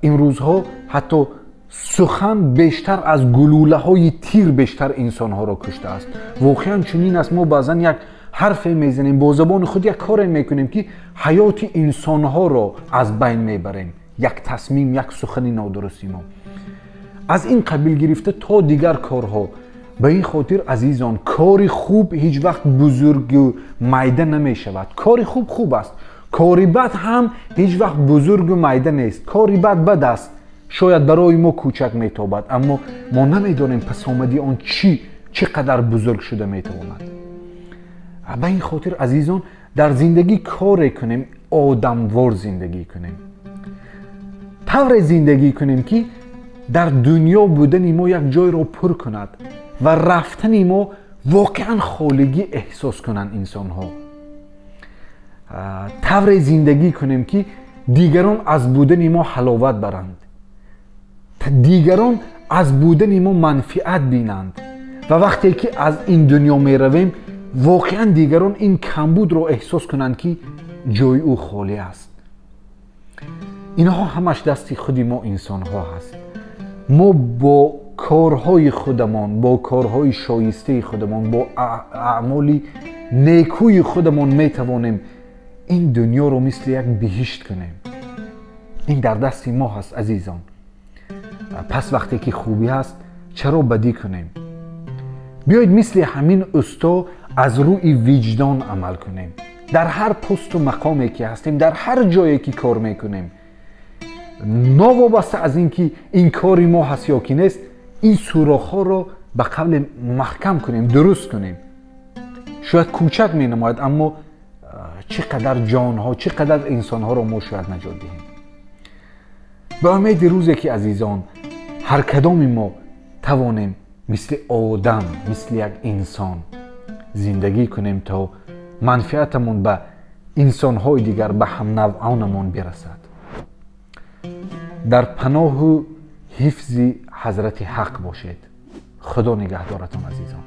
Имрӯзҳо ҳатто сухан бештар аз гулӯлаҳои тир бештар инсонҳоро куштааст. Воқеан чунин аст. Мо баъзан як ҳарфе мезанем, бо забони худ як коре мекунем, ки ҳаёти инсонҳоро аз байн мебарем. Як тасмим, як сухани нодурусти мо, аз ин қабил гирифта то дигар корҳо. Ба ин хотир, азизон, кори хуб ҳеҷ вақт бузургу майда намешавад. Кори хуб хуб аст, кори бад ҳам ҳеҷ вақт бузургу майда нест. Кори бад бад аст, шояд барои мо кӯчак метобад, аммо мо намедонем пасомади он чӣ қадар бузург шуда метавонад. Ба ин хотир, азизон, дар зиндагӣ коре кунем, одамвор зиндагӣ кунем, тавре зиндагӣ кунем, ки дар дунё будани мо як ҷойро пур кунад ва рафтани мо воқеан холигӣ эҳсос кунанд инсонҳо. Тавре зиндагӣ кунем, ки дигарон аз будани мо ҳаловат баранд, дигарон аз будани мо манфиат бинанд ва вақте ки аз ин дунё меравем, воқеан дигарон ин камбудро эҳсос кунанд, ки ҷои ӯ холӣ аст. Инҳо ҳамаш дасти худи мо инсонҳо ҳаст. Мо бо корҳои худамон, бо корҳои шоистаи худамон, бо аъмоли некӯи худамон метавонем ин дунёро мисли як биҳишт кунем. Ин дар дасти мо ҳаст, азизон. Пас вақте ки хубӣ ҳаст, чаро бадӣ кунем? Биёед, мисли ҳамин усто аз рӯи виҷдон амал кунем. Дар ҳар посту мақоме ки ҳастем, дар ҳар ҷое ки кор мекунем, новобаста аз ин ки ин кори мо ҳаст ё ки нест, ин сӯрохҳоро ба қавле маҳкам кунем, дуруст кунем. Шояд кӯчак менамояд, аммо чӣ қадар ҷонҳо, чӣ қадар инсонҳоро мо шояд наҷот диҳем. Ба умеди рӯзе ки, азизон, ҳар кадоми мо тавонем мисли одам, мисли як инсон зиндагӣ кунем, то манфиатамон ба инсонҳои дигар, ба ҳамнавъонамон бирасад. Дар паноҳу ҳифзи Ҳазрати Ҳақ бошед. Худо нигаҳдоратон, азизон.